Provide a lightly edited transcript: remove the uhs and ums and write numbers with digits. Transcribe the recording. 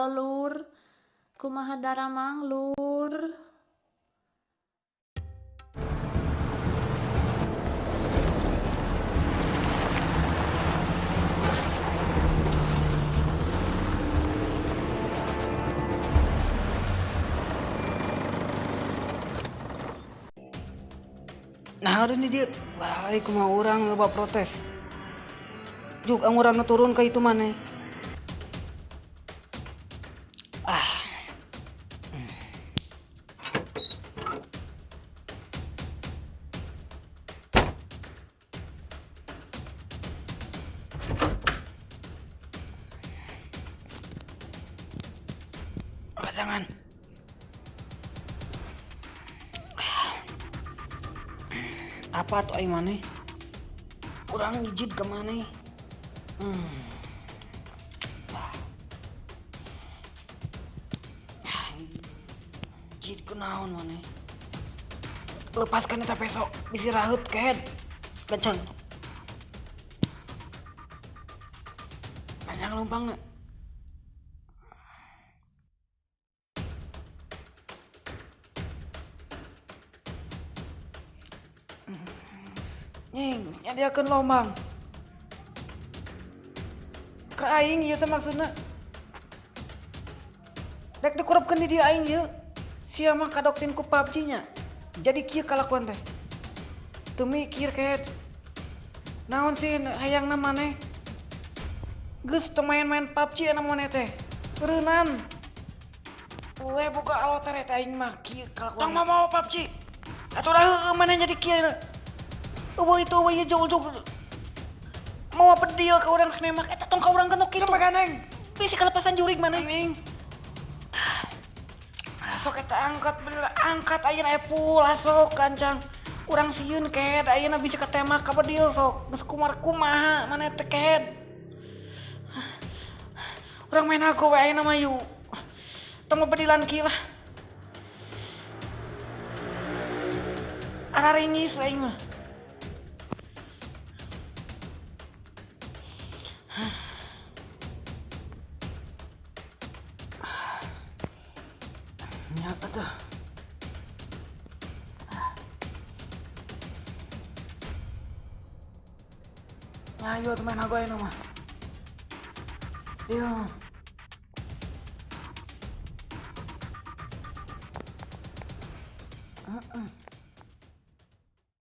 Halo lur, kumaha daramang lur? Nah, ada nih dia. Baik, kumaha urang loba protes. Juk anguran turun ke itu mana? Ah. Pasangan. Apa tuh aing maneh? Urang ngijid ke maneh? Jid kunaon maneh? Lepaskan eta peso, bisi raheut kehed. Kenceng. Panjang lumpangna. Nying, nyadiakeun lombang. Ka aing ieu teh maksudna. Rek dikurupkeun di dieu aing ieu. Sia mah kadoktin ku PUBG nya. Jadi kieu kalakuan teh. Teu mikir kehed. Naon sih hayangna maneh? Geus teu main-main PUBG ana maneh teh. Eureunnan. Ulah buka aloter teh aing mah kieu kalakuan. Tong mau PUBG. Atuh dah heueuh maneh jadi kieu. Eueuh itu eueuh ieu jauh-jauh. Mau bedil ka urang nemak eta tong ka urang genok kitu. Gandeng. Bisi kelepasan jurig maneh. Anjing. Sok eta angkat bedil angkat ayeuna epul sok kancang. Urang sieun kehed ayeuna bisi katemak ka bedil sok. Geus kumar kumaha maneh teh kehed. Urang main aku we ayeuna mah yu. Tong bedilan kieu lah. Araringis aing mah. Ini apa tuh? Nyayo tuh main aku aja mah. Dia.